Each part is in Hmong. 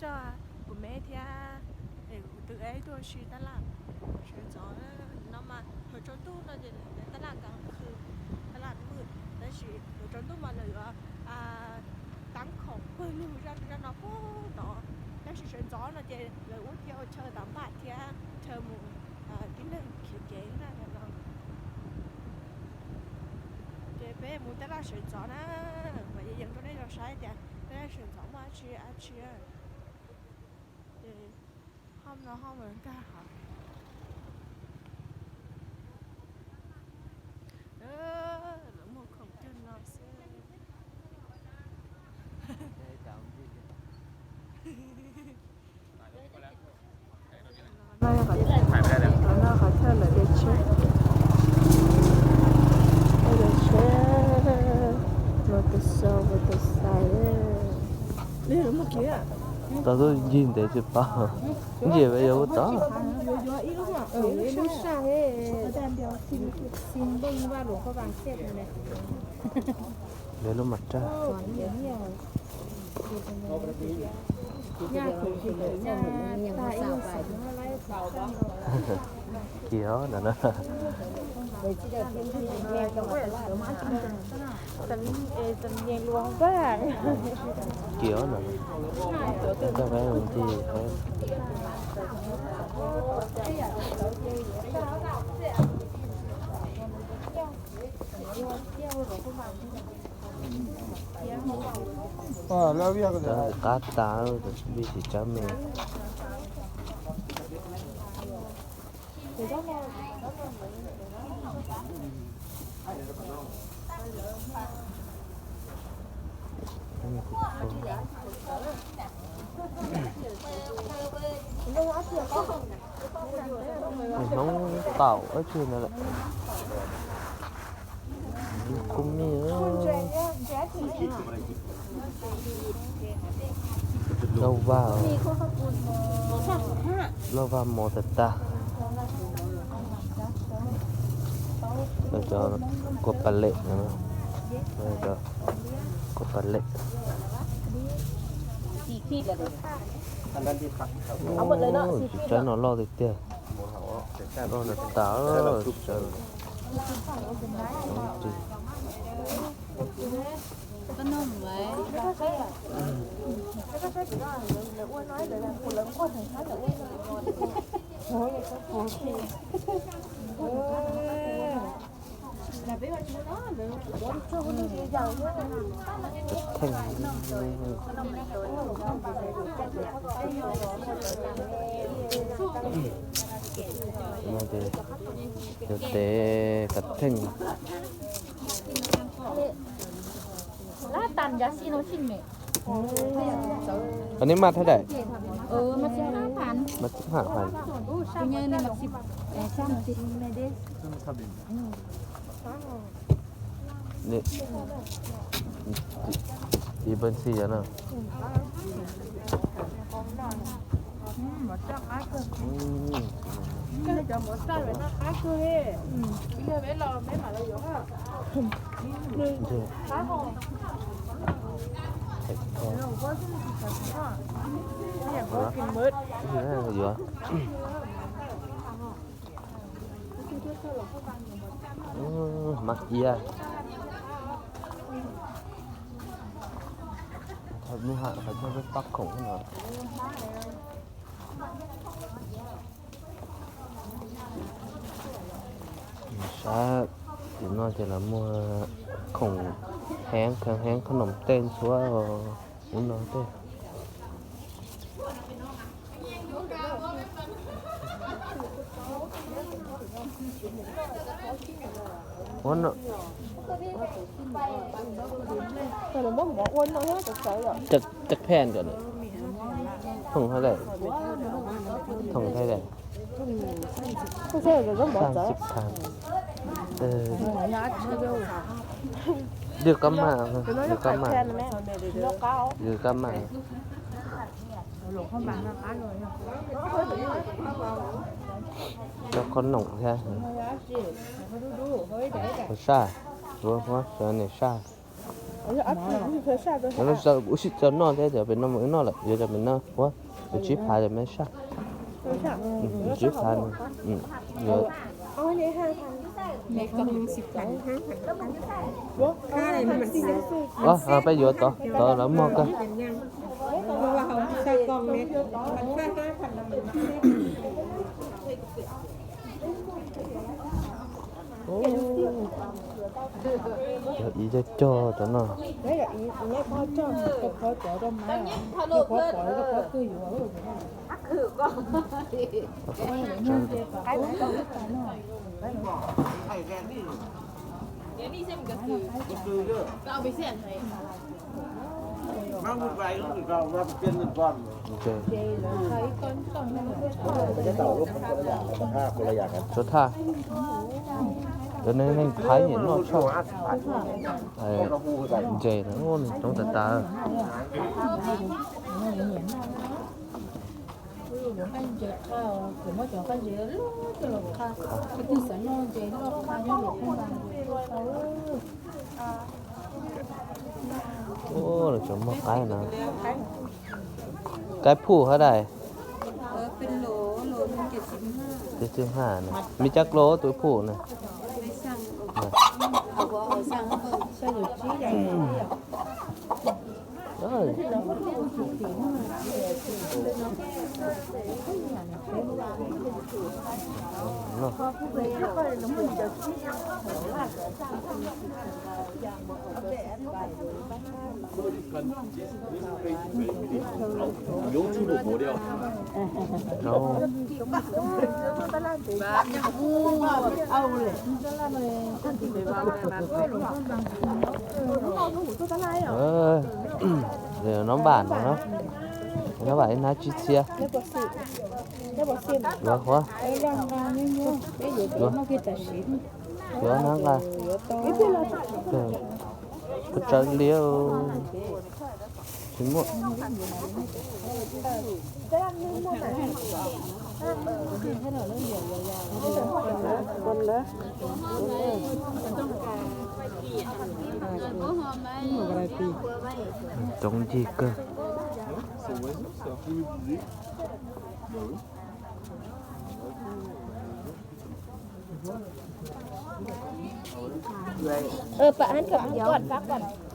Kuv me thiab kuv tus ev tuaj ua si tab laj sawv ntxov no mas thaum tsaus ntuj no ces lawv tias tab laj nkag khw, tab laj mwj, tab sis thaum tsaus ntuj mas lawv yuav tab khoom pawg lug zaj no pub tod, tab sis sawv ntxov no ces lawv ua thiab ua chaw tam npaj thiab chaw mus tib neeg khiav cev na no. Ces peb mus tab laj sawv ntxov na, mas yeej yees rau nej los saib tias tab laj sawv ntxov muaj dab tsi dab tsi. Ces hom no hom nkag hov, lawv muag khoom cag no xwb. No qhov chaw lawv de tsheb, de tsheb, los tus xaus los tus xais. Tau tuaj ncig ntev tsis paub, ncig yuav ua tod. Ntev lub mas rag. Kiag no na. Kiag no. Tau peb ncig. Qab tas, vij tsis tsab me. Hnub tau ib tsi no lawm. Khub me. Lauj Vaj, Lauj Vaj mos tas tas. Cov kua pas lem no, cov kua pas lem. Tsis tsab no loj tiag tiag. Loj tas tas. Theej. Tes kav theej. Koj neb maj thaj dam? Maj txib ham has. Ib pab ntxhi yog no. Yuav. Maj iab. Thov mus hais qhov chaw peb pab khoom no. Sab tim no ces lawv muag khoom heev kheev heev, qhob noom tej ntxhuav ub no tej. Ua no. Cov pheej cov thoom hab daim, thoom hab daim. Xaj xib thav. Dwj kab maj, dwj kab maj, dwj kab maj. Cov qhob noom thiab. Saj, ua huab sawv niam saj. Ua sij tau noj thiab, cov pem no mus wb noj lawm, yuav cov pem no ua, yuav tsib phav cov me saj. Tsib phav, yuav peb yuav tod, tod lawv muag kawg. Cov ib cog cog cov no. Tshuav thaj, cov neeg Thaib nyiam noj tshaj. Ntses no nws coob tas tas. Ua, lawv tseem muag qaib no. Qaib phuj hab dais? Peb caug hab na. Mib cab klo tus phuj na. Nov npam no, nov npam ib hnab tsib txhiab. Yuav, yuav hnab nqa. Kuv tsawv liab. Tsis muaj. Coob ncig kawg.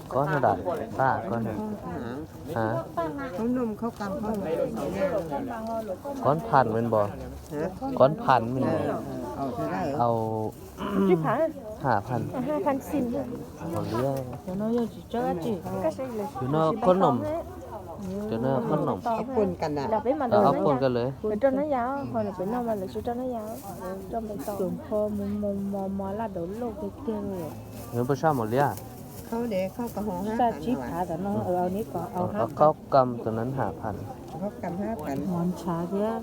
Kob no dam, paj kob no. Kob phan me npos, kob phan me npos. Au, ha phan. Au liab. Cov no khob noom, cov no khob noom. Au poom kawg lawm. Nws puas saj mos liab? Saj tsib phav tom no, au, qaub kam tom no ha phan. Mos ntshav thiab.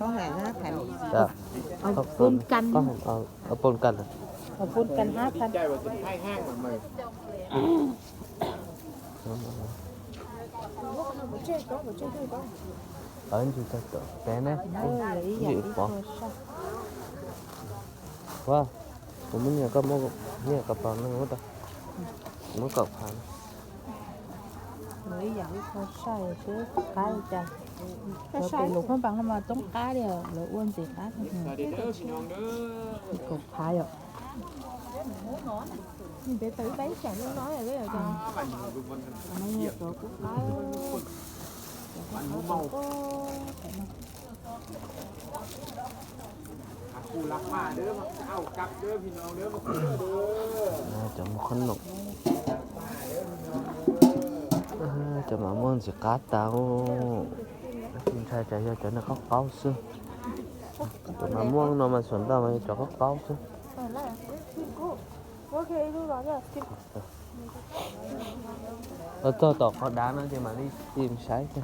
Au poom kas. Au poom kas ha phan. Ntsis tau tom peb ne, ntsis pov. Kuv muab nyiaj koj muab nyiaj koj pov no, muab kaum phav. Lawv ib yam ib qho saib seb qab li cas. Cov pem lus phab npas no mas coob qab li, lawv ua ntxim qab. Kaum phav yom. Cov muag khob noom, cov mas muag ntxim qab tas. Ntshai tsam yog cov niag qaub qaub xwb. Cov mas muaj no mas xuas ntau mas yog cov qaub qaub xwb. Los txog tom qhov dav no ces mam li sim saib.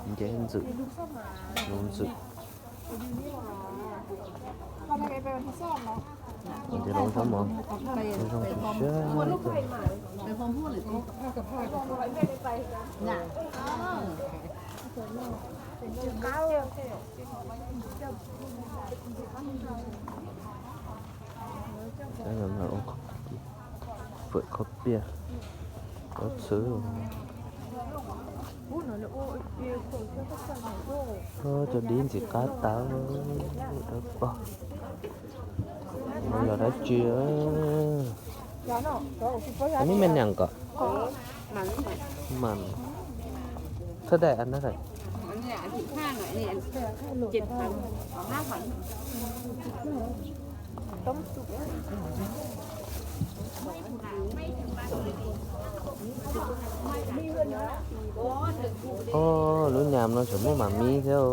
Nce ntxwm, lub ntxwm. Ces los sab mov zoo siab siab. Fawm khaub piaj, ua txhwv. Cov dib ntxim qab tas, dawb paug. Yog dab tsi? Anib me niam kom. Mas thawj daim anab daim. Lub nyam no tseem muaj mam mib thiab.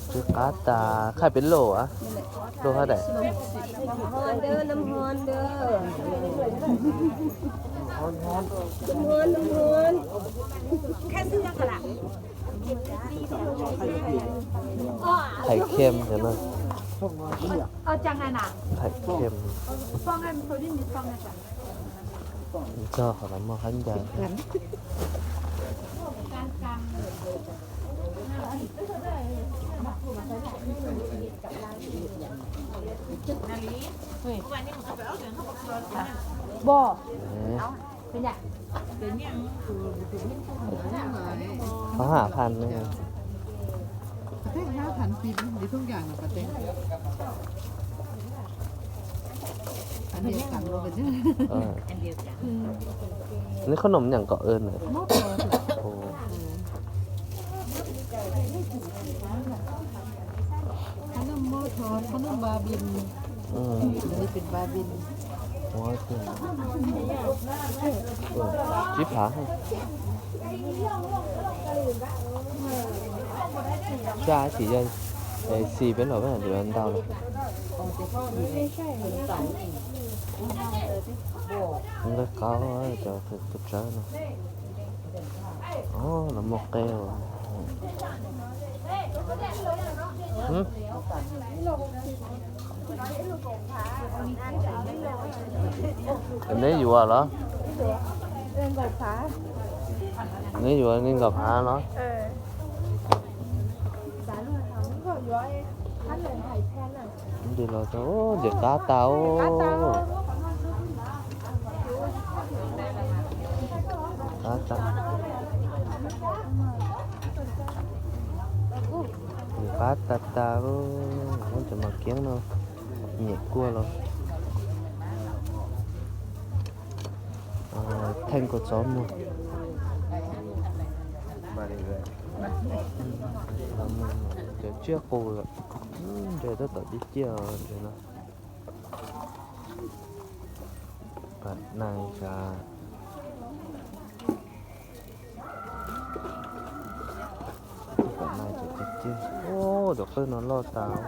Tsis qab tas, qhaij peb loj a, loj hab daim. Thaiv khiam no. Thaiv khiam. Txog qhov no muaj qab ncas. Có hai phần này. Neb khob noom nyeem kom. Tsib phav. Sab tsis yog, xis peb los peb hais tias ntau lawm. Nqaij qaub cov kawg tsawb no. Los muaj qe. Neb yuav los? Neb yuav li nkaum phav los? Nti los tau, ntxim qab tas. Qab tas. Ntxim qab tas tas. Muab cov mas kiab no nyem kuaj los. Theej kua txob muag. Cov tsiaj qus lawm, nres tab tom ciaj ciaj ntses no. Pam nais, pam nais ces ciaj ciaj. Cov qwj no loj tas.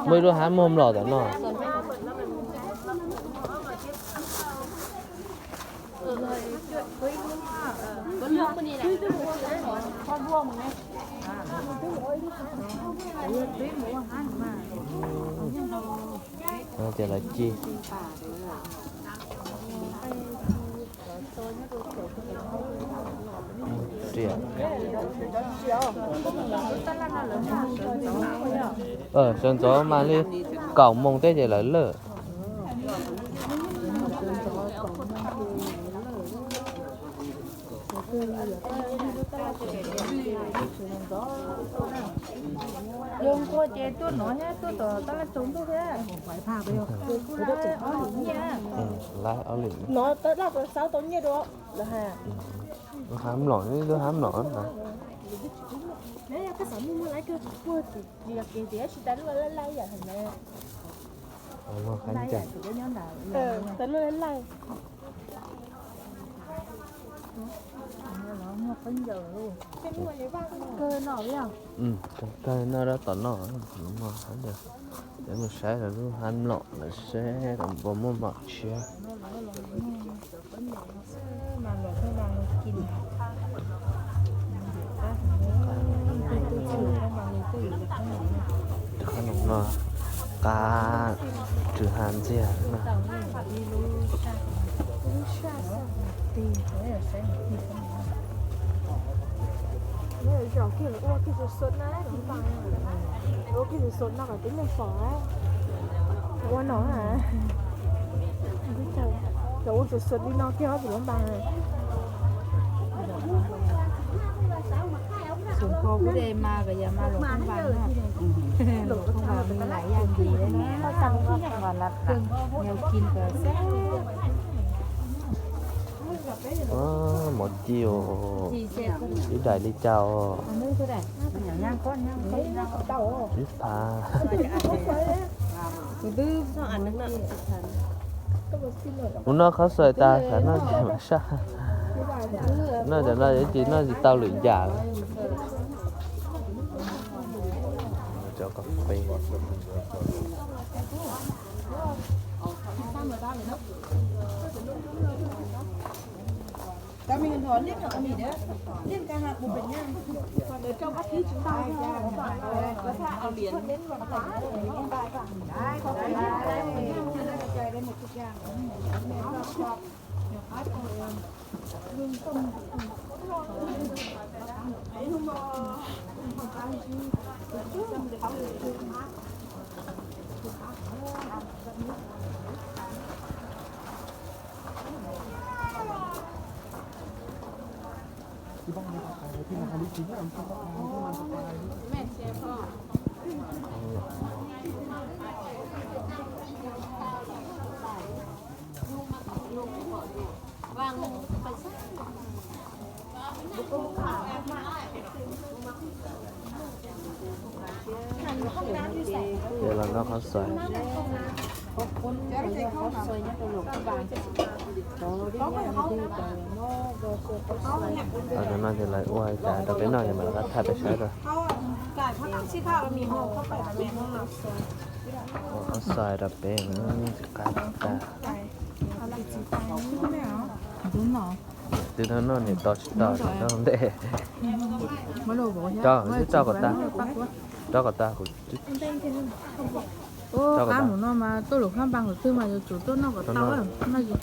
Muaj ib lub hav muag mlom tom no. Ces lawv ci. Riam. Sawv ntxov mas li kaum moos teb ces lawv lawj. Yog nqua ces tuaj no thiab tuaj tom tab laj tsaus ntuj thiab. Ces kuj lawv ob lwm nyiaj. Lawv ob lwm no tab laj xav tau nyiaj dua lawv hais. Hav mlom, lub hav mlom. Yog koj xav muaj muaj lawv kawg, muaj tsis yog kev tias tsis tas lub laij laij yam hais na. Muaj qab ncas. Tas lub laij laij. Kawg no, dab tom no, no, mus saib lawv lub hab mlom lawm seb lawv puas muaj mom tshiab. Qab no qab tsw ha ntxiag na. Ua kiag xus xus no kom tib neeg pom, ua no, cov ua xus xus li no kiag tsis lub npas. Xus nkaus kuv de mas kom yog mas luam koob npas no, luam koob npas li lais yaj ntsis, nws kis kom xab. Mov ci, ib daim li cas os? Ib phav. Mus noj qhov xois tas xav noj cov no mas saj. Noj cov no ces noj tsis tau lwm yam. Ces los noj qhov xois. Cov no ces lawv ua cas rau peb noj ces mam li qab thaij peb saib rau. Ua qhov xois rau peb, tsis qab tsis tag. Twb noj noj niam to tsis to noj ntej. Rau xwb, rau kom tag, rau kom tag kuv. Qab mus no mas tuaj lub hab npas qhov twg mas yuav tsum tuaj noj kom tau, noj tsis tau.